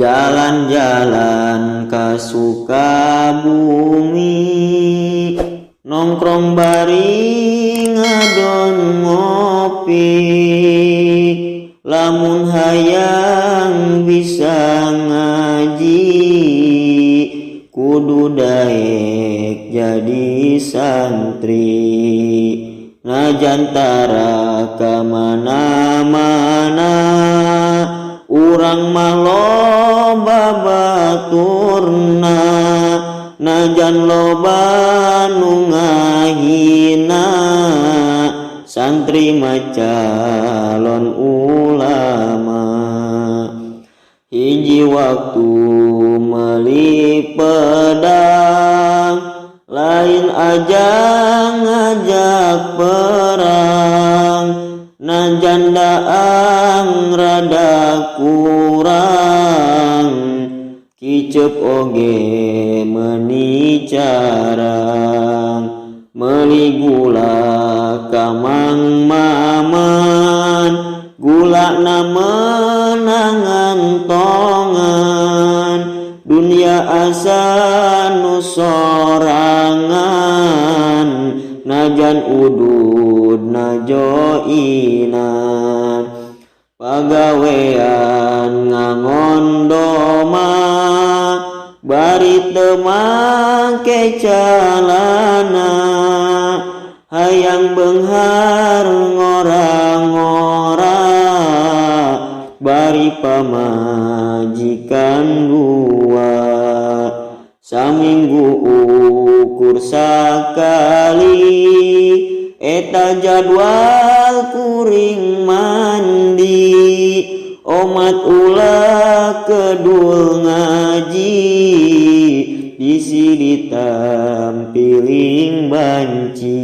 Jalan-jalan ka Sukabumi, nongkrong bari ngadon ngopi. Lamun hayang bisa ngaji, kudu daek jadi santri. Najan tara ka mana-mana, urang mah loba baturna. Najan loba nu ngahina, santri mah calon ulama. Hiji waktu meuli pedang, lain ajang ngajak perang. Najan daang rada kurang, kicep oge meuni carang. Meuli gula ka Mang Maman, gulana meunang ngantongan. Dunia asa nu sorangan, najan udud najoinan. Pagawean ngangon doma, bari teu make calana. Hayang beunghar ngora-ngora, bari pamajikan dua. Saminggu ukur sakali, eta jadwal kuring mandi. Omat ulah kedul ngaji, bisi ditampiling banci.